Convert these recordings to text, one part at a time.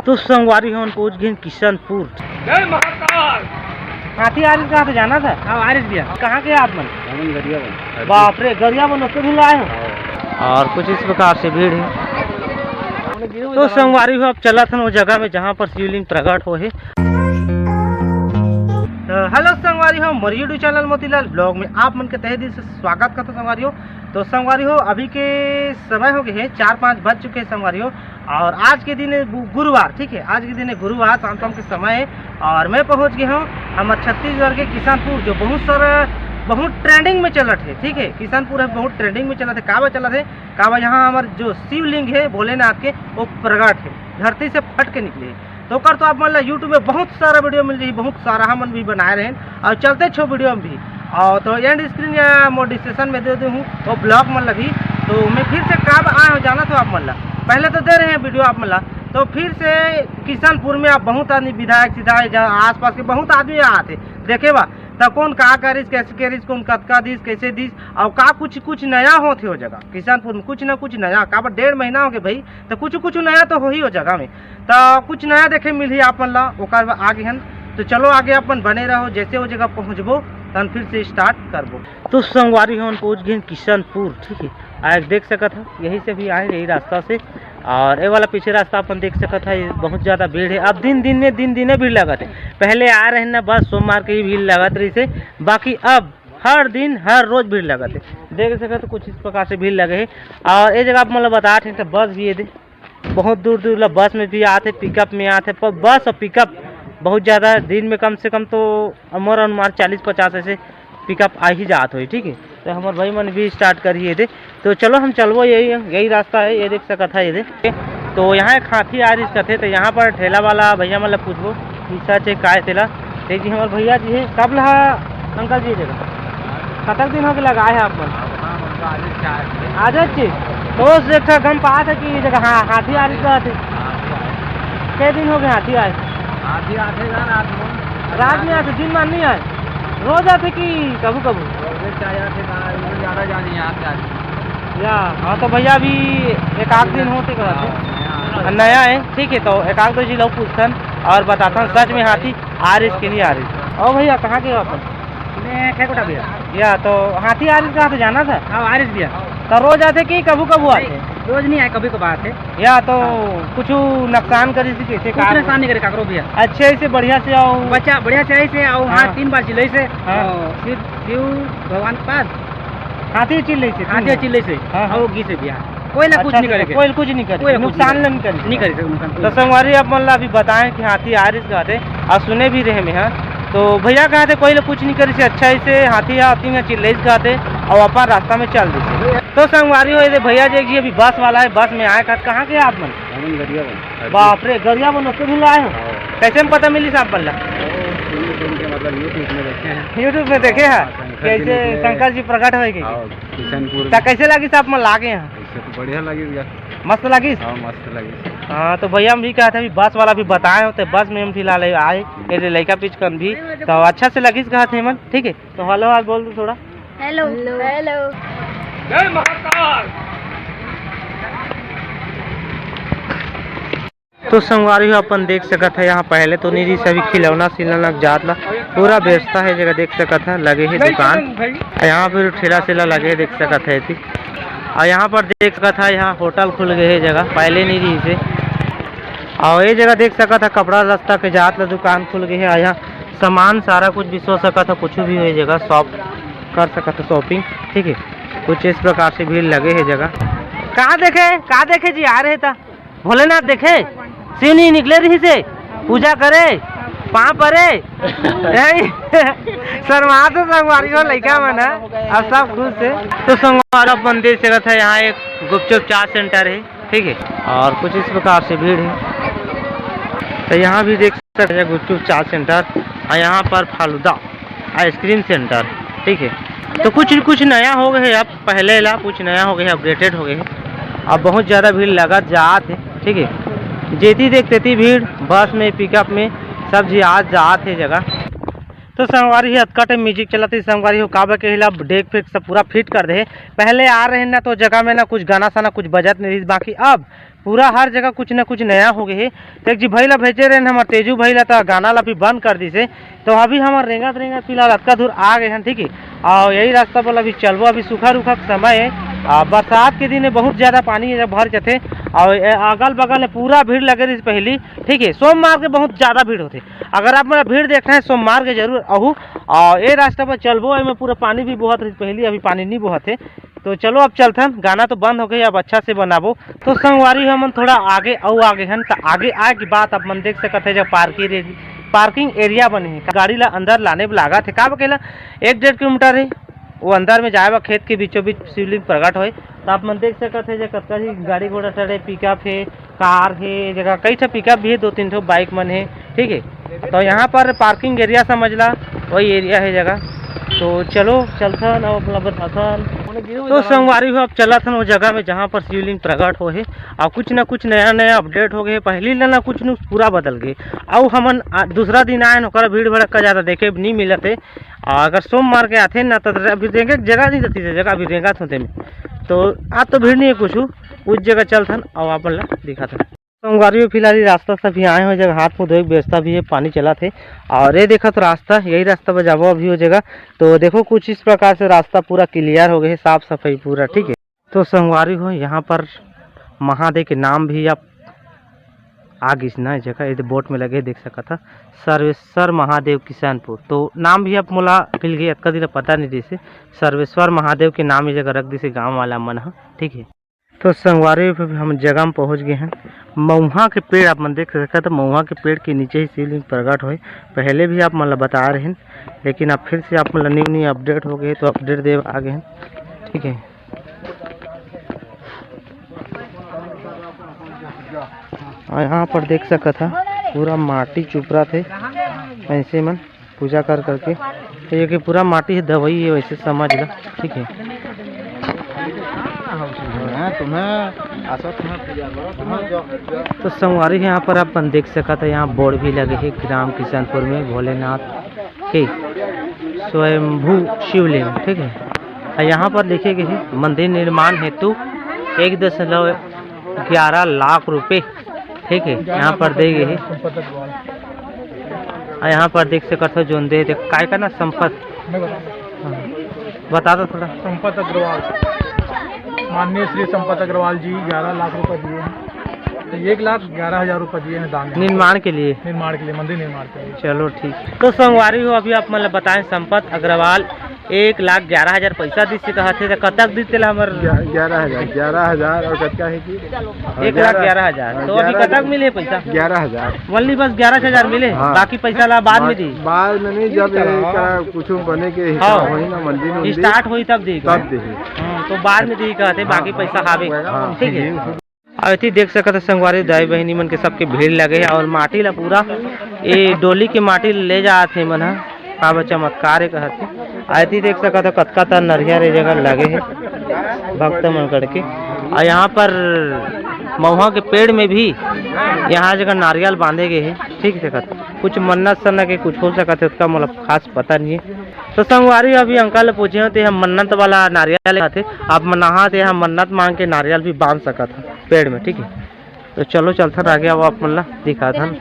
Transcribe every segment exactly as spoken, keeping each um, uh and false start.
तो संगवारी हो, हम पहुंच गए किशनपुर। जय महाकाल। हाथी आ रही कहाँ से जाना था? हाँ, आ रही भैया। कहाँ के आप मन? हमन गरियाबंद। बाप रे, गरियाबंद होते भी लाए हो। हाँ। और कुछ इस प्रकार से भीड़ है। तो संगवारी हो, अब चलत हन वो जगह में जहाँ पर शिवलिंग प्रकट हो है। तो हेलो संगवारी हो, मोर YouTube चैनल मोतीलाल ब्लॉग में आप मन के तहे दिल से स्वागत करता संगवारी हो। तो संगवारी हो, अभी के समय हो गए है चार पाँच बज चुके हैं संगवारी हो। और आज के दिन है गु-, गुरुवार, ठीक है, आज के दिन है गुरुवार, शाम शाम के समय है। और मैं पहुंच गया हूँ हमारे छत्तीसगढ़ के किशनपुर, जो बहुत सारा, बहुत ट्रेंडिंग में चलत है, ठीक है। किशनपुर है बहुत ट्रेंडिंग में चलत है। काबर चलत है? काबर यहाँ हमारे जो शिवलिंग है भोलेनाथ के, वो प्रगट है, धरती से फट के निकले है। तो ओकर तो आप मन ला YouTube में बहुत सारा वीडियो मिल जाही, बहुत सारा हमन भी बनाए रहेन और चलते छो वीडियो में भी। और तो एंड स्क्रीन या मोर डिस्क्रिप्शन में दे दे हूँ वो ब्लॉग मन ला भी। तो मैं फिर से कब आए हूँ जाना तो आप मन ला, पहले तो दे रहे हैं वीडियो आप मन ला। तो फिर से किशनपुर में आप बहुत आदमी विधायक सिधायक जहाँ आसपास के बहुत आदमी आते देखे बा, त कौन का करिस, कैसे करिस, कौन कतका दिस, कैसे दिस, और का कुछ कुछ नया होत है वो जगह किशनपुर में, कुछ ना कुछ नया। काबर डेढ़ महीना हो गए भाई, तो कुछ कुछ नया तो हो ही वो जगह में, तो कुछ नया देखे मिलही आप मन ला। ओकर बाद आगे हन, तो चलो आगे अपन बने रहो, जैसे वो जगह पहुँचबो तहन फिर से स्टार्ट करबो। तो संगवारी हो, हम पहुँच गए किशनपुर, ठीक है। आ एक देख सकत हो, यही से भी आए, यही रास्ता से। और ये वाला पीछे रास्ता अपन देख सकत है, ये बहुत ज़्यादा भीड़ है। अब दिन दिन में दिन दिने भीड़ लगत है। पहले आ रहे ना बस सोमवार के ही भीड़ लगत रही से, बाकी अब हर दिन हर रोज भीड़ लगत है। देख सकत हो कुछ इस प्रकार से भीड़ लगे है। और ये जगह आप मतलब बता थे तो बस भी ये दे बहुत दूर दूर ला बस में भी आथे, पिकअप में आथे, पर बस और पिकअप बहुत ज़्यादा दिन में कम से कम तो मोर अनुमान चालीस पचास ऐसे पिकअप आ ही जात होही, ठीक है। तो हमारे भाई मन भी स्टार्ट करिए दे, तो चलो हम चलबो, यही यही रास्ता है, ये देख सकत है ये दे। तो यहाँ एक हाथी आ रही कथे, तो यहाँ पर ठेला वाला भैया मन ला पूछबो, पीछा चे काय तेला। ये जी हमारे भैया जी है, कब ला अंकल जी जगह कतक दिन हो गए लगाए हैं आप मन? आज अच्छी तो उस देखा गम पास है कि ये जगह हाँ हाथी आ रही तो आते। कई दिन हो गए हाथी आए? हाथी आते ना रात में। रात में आते, दिन में नहीं आए। रोज आते कि कभू कभू? रोजे चाहे आते ना, रोज ज़्यादा जाने यहाँ से आते। या हाँ, तो भैया अभी एक आध दिन होते कहते। हाँ, नया है। नया है, ठीक है, तो एक आध दो जी लोग पूछतन और बताता हूँ सच में हाथी आ रही कि नहीं आ रही। और भैया कहाँ के हो अपन? मैं खेकोटा भैया। या तो हाथी आ रही कहाँ से जाना था? हाँ, आ रही भैया। तो रोज आते कि कभू कभू आते? नहीं, रोज नहीं आए, कभी कभार आते। या तो हाँ। कुछ नुकसान करी थी कैसे कुछ नुकसान नहीं करे काकरो भैया। अच्छे से बढ़िया से आओ। बच्चा बढ़िया से आई से आओ, हाँ, हाँ। तीन बार चिल्लाई से, हाँ। और फिर शिव भगवान के पास हाथी चिल्ले से, हाथी चिल्ले से, हाँ, हाँ। और गी से भैया। कोई ना कुछ अच्छा, नहीं अच्छा, करेगा। कोई कुछ नहीं करे, कोई कुछ नुकसान नहीं करे। नहीं करे सर, नुकसान कोई तो नहीं। संगवारी आप मन ला अभी बताएं कि हाथी आ रही कहते और सुने भी रहे में, हाँ। तो भैया कहते कोई ला कुछ नहीं करे से, अच्छा ही से हाथी या हाथी में चिल्ले कहते और अपन रास्ता में चल देते। तो संगवारी हो ये भैया जी, जी अभी बस वाला है, बस में आए कहते, कहाँ के आप मन? हमन गरियाबंद। बाप रे, गरियाबंद होते भी लाए हो? हाँ। कैसे में पता मिली साहब बल्ला? वो सुन सुन के मतलब YouTube में देखे हैं। YouTube में देखे हैं? हाँ, शंकर जी कैसे निकले। शंकर जी प्रकट होए के? हाँ, किशनपुर तो में। कैसे लगी साहब मन लागे यहाँ? ऐसे तो बढ़िया लगी भैया। मस्त लगी? हाँ, मस्त लगी। हाँ, तो भैया हम भी कहा था अभी बस वाला भी बताए होते, बस में हम फिलहाल आए, ये लड़का पिचकन भी, तो अच्छा से लगी कहा थे मन, ठीक है? तो हेलो हाय बोल दो थोड़ा। हेलो। हेलो। जय महाकाल। तो संगवारी हो अपन देख सकत है यहाँ पहले तो नहीं रही सभी खिलौना सिलौना जात ला पूरा व्यवस्था है जगह देख सकत है लगे है दुकान। यहाँ पर ठेला सेला लगे है देख सकत है एती। और यहाँ पर देख सकत है यहाँ होटल खुल गए है जगह पहले नहीं रही से। और ये जगह देख सकत है कपड़ा लत्ता के जात ला दुकान खुल गए है। और यहाँ सामान सारा कुछ भी सो सकत है, कुछ भी हो जगह शॉप कर सकत है शॉपिंग, ठीक है। कुछ इस प्रकार से भीड़ लगे है जगह। का देखे, का देखे जी आ रहे था भोलेनाथ देखे, शिव नहीं निकले रही से पूजा करे, पाँव परे। यही शर्मा तो संगवारी हो लइका मन है, अब सब खुश है। तो संगवार अपन देख सकत है यहाँ एक गुपचुप चाट सेंटर है, ठीक है, और कुछ इस प्रकार से भीड़ है। तो यहाँ भी देख सकते हैं गुपचुप चाट सेंटर और यहाँ पर फालूदा आइसक्रीम सेंटर, ठीक है। तो कुछ कुछ नया हो गए है, अब पहले ला कुछ नया हो गए है, अपडेटेड हो गए है। अब बहुत ज़्यादा भीड़ लगत जात है, ठीक है। जेती देख तेती भीड़, बस में, पिकअप में, सब जी आज जात है जगह। तो संगवारी ही अतका टाइम म्यूजिक चलत है, संगवारी हो काबर के हिला डेक फेक सब पूरा फिट कर दे है। पहले आ रहे ना तो जगह में ना कुछ गाना साना कुछ बजत नहीं रही, बाकी अब पूरा हर जगह कुछ ना कुछ नया हो गए हे। तो एक जी भाई ला भेजे रहे हमर तेजू भाई ला, तो गाना ला भी बंद कर दिसे। तो अभी हमर रेंगत रेंगत फिलहाल अतका दूर आ गए हैं, ठीक है। और यही रास्ता पर अभी चलबो, अभी सूखा रूखा के समय है। आ, बरसात के दिन में बहुत ज़्यादा पानी एदे भर जाते। और ए, अगल बगल में पूरा भीड़ लगे रही पहली, ठीक है। सोमवार के बहुत ज़्यादा भीड़ होते। अगर आप मन भीड़ देखना है, सोमवार के जरूर आहू। और ये रास्ता पर चलबो, एमे पूरा पानी भी बोहत रही पहली, अभी पानी नहीं बोहत है। तो चलो, अब चलथन, गाना तो बंद हो गए, अब अच्छा से बनाबो। तो संगवारी हो, हमन थोड़ा आगे अउ आगे हन, त आगे आए के बाद आप मन देख सकत है, जब पार्किंग रे-, पार्किंग एरिया बने हे, गाड़ी ला अंदर लाने में लागत है, का बकेला एक डेढ़ किलोमीटर है, वो अंदर में जाए बा, खेत के बीचों बीच शिवलिंग प्रकट होए। तो आप मन देख सकत है, जे कतका ही गाड़ी घोड़ा चढ़े, पिकअप है, कार हे, जगह कई ठो पिकअप भी है, दो तीन ठो बाइक मन है, ठीक है। तो यहाँ पर पार्किंग एरिया समझ ला, वही एरिया है जगह। तो चलो चलथन, अब अपना बताथन। तो संगवारी हो, अब चलत हन वो जगह में, जहाँ पर शिवलिंग प्रकट हो है, और कुछ ना कुछ नया नया अपडेट हो गए। पहली ले ना कुछ न्यूज पूरा बदल गए। और हमन आ, दूसरा दिन आए न, ओकर भीड़ भड़क्का ज़्यादा देखे नहीं मिलत है। और अगर सोमवार के आथे ना, तो अभी रेंगे के जगह नहीं रहती, जगह अभी रेंगत होते में। तो आज तो भीड़ नहीं है कुछ, उस जगह चलथन और आप मन ला दिखाथन। संगवारी हो, फिलहाल ये रास्ता से भी आए हो, जगह हाथ मुंह धोए के व्यवस्था भी है, पानी चलत है। और ये देखो तो रास्ता, यही रास्ता पर जाबो अभी वो जगह। तो देखो, कुछ इस प्रकार से रास्ता पूरा क्लियर हो गया है, साफ सफाई पूरा, ठीक है। तो संगवारी हो, यहाँ पर महादेव के नाम भी आप आ गिस ना, ये जगह ये बोर्ड में लगे देख सकत ह, सर्वेश्वर महादेव किशनपुर। तो नाम भी आप मोला मिल गए, अतका दिन पता नहीं जैसे सर्वेश्वर महादेव के नाम ये जगह रख दिसे गाँव वाला मन ह, ठीक है। तो संगवारी हो, हम जगह में पहुँच गए हैं। महुआ के पेड़ आप मन देख सकत ह, महुआ के पेड़ के नीचे ही शिवलिंग प्रकट होए। पहले भी आप मन ला बता रहे हैं, लेकिन अब फिर से आप मन ला न्यू न्यू अपडेट हो गए, तो अपडेट दे आ गए हैं, ठीक है। और यहाँ पर देख सकत ह, पूरा माटी चुपरा थे, ऐसे मन पूजा कर करके। तो ये कि पूरा माटी है, दवाई है, वैसे समझ ला, ठीक है। तुम्हें, तुम्हें आशा, तुम्हें पूजा करो, तुम्हें जो, जो तो संगवारी, यहाँ पर अपन देख सकत है, यहाँ बोर्ड भी लगे है, ग्राम किशनपुर में भोलेनाथ के स्वयंभू शिवलिंग, ठीक है। और यहाँ पर लिखे गए है, मंदिर निर्माण हेतु एक दशमलव ग्यारह लाख रुपए, ठीक है, यहाँ पर दे गए है। और यहाँ पर देख सकत हो, जोन दे, देख, काय का ना, संपत, हाँ, बता दो थोड़ा। संपत अग्रवाल, माननीय श्री संपत अग्रवाल जी ग्यारह लाख रुपए दिए हैं, तो एक लाख ग्यारह हजार रुपए दिए हैं दान। निर्माण के लिए? निर्माण के लिए, मंदिर निर्माण के लिए। चलो ठीक। तो संगवारी हो, अभी आप मतलब बताएं, संपत अग्रवाल एक लाख ग्यारह हजार पैसा दिस से कहत हे, तो कतक दिस तेला हमर? ग्या-, ग्यारह हजार, ग्यारह हजार और कतका है कि? एक लाख ग्यारह हजार। हाँ, तो अभी ग्यारह कतक मिले पैसा? ग्यारह हजार। Only बस ग्यारह हजार मिले, हाँ। बाकी पैसा ला बाद में दी। बाद में नहीं, जब ये का कुछ बने के हिसाब हाँ। होई ना, मंदिर उंदिर। Start होई तब दी। तब दी। हाँ, तो बाद में दी कहते, हाँ, बाकी पैसा हावे। हाँ। ठीक है। अउ एती देख सकत ह संगवारी, दाई बहिनी मन के सबके भीड़ लगे हे अउ माटी ला पूरा ए डोली के माटी ले जात हे मन ह, का बा चमत्कार हे कहत हे। अउ एती देख सकत ह कतका त नरियर ए जगह लगे हे भक्त मन करके। अउ यहाँ पर महुआ के पेड़ में भी यहाँ जगह नारियल बांधे गए हे, ठीक हे। कुछ मन्नत सन्नत के कुछ हो सकत हे, ओतका मोला खास पता नहीं हे। तो संगवारी अभी अंकल ल पूछे हों, ते ह मन्नत वाला नारियल आथे, आप मन नहा ते ह मन्नत मांग के नारियल भी बांध सकत ह पेड़ में, ठीक है। तो चलो चलथन आगे, अब आप मन ला दिखाथन।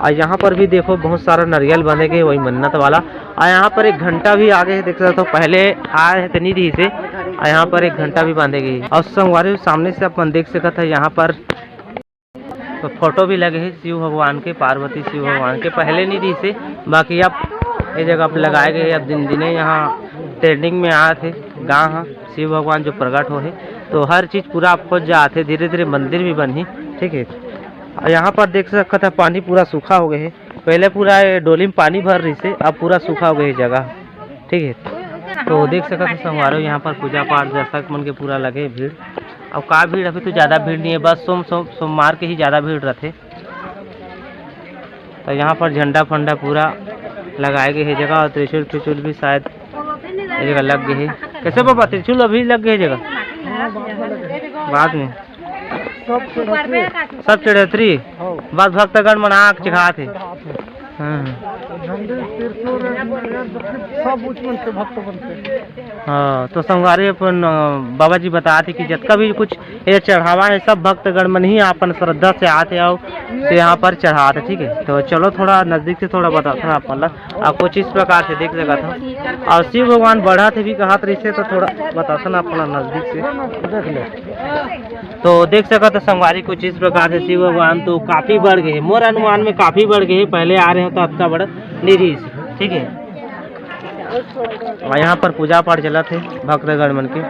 और यहाँ पर भी देखो बहुत सारा नारियल बांधे गए, वही मन्नत वाला। और यहाँ पर एक घंटा भी आगे है, देख सकते हो, पहले आए हैं तो नहीं रही से, और यहाँ पर एक घंटा भी बांधे गए। और संगवारी सामने से अपन देख सकत है, यहाँ पर तो फोटो भी लगे हे शिव भगवान के, पार्वती शिव भगवान के। पहले नहीं दिसे, बाकी अब ये जगह पे लगाए गए। अब दिन दिने यहाँ ट्रेंडिंग में आत हे गाँव ह, शिव भगवान जो प्रकट हो हे, तो हर चीज पूरा आप खोज जात हे। धीरे धीरे मंदिर भी बनही, ठीक है। और यहाँ पर देख सकत है पानी पूरा सूखा हो गए हे, पहले पूरा ये डोली में पानी भर रही से, अब पूरा सूखा हो गए हे जगह। ठीक है, तो देख सकत हो संगवारी हो, यहाँ पर पूजा पाठ दर्शक मन के पूरा लगे भीड़। अब का भीड़, अभी तो ज़्यादा भीड़ नहीं है, बस सोम, सोम, सोमवार के ही ज़्यादा भीड़ रहते। तो यहाँ पर झंडा फंडा पूरा लगाए गए है जगह, और त्रिशूल फिशूल भी शायद ये जगह लग गए है। कैसे बाबा, त्रिशूल अभी लग गए है जगह? बाद में सब चढ़ोतरी, बस भक्तगण मन आँख चिखात है। हाँ। झंडे, त्रिशूल, सब उच मन के भक्त बनते। हाँ, तो संगवारी अपन, अ, बाबा जी बतात हे कि जतका भी कुछ ये चढ़ावा हे, सब भक्तगण मन ही अपन श्रद्धा से आत हे अउ से यहाँ पर चढ़ात हे, ठीक है। तो चलो थोड़ा नजदीक से थोड़ा बताथन आप मन ला। आप कुछ इस प्रकार से देख सकत हो, अउ शिव भगवान बढ़त हे भी कहत रहिसे, तो थोड़ा बताथन आप मन ला नजदीक से। देख ले। तो देख सकत हो संगवारी, कुछ इस प्रकार से शिव भगवान तो काफी बढ़ गए, मोर अनुमान में काफी बढ़ गए, पहले आ रहे हो तो अतका बड़ा नहीं रहिस, ठीक है। और यहाँ पर पूजा पाठ चलत हे भक्तगण मन के।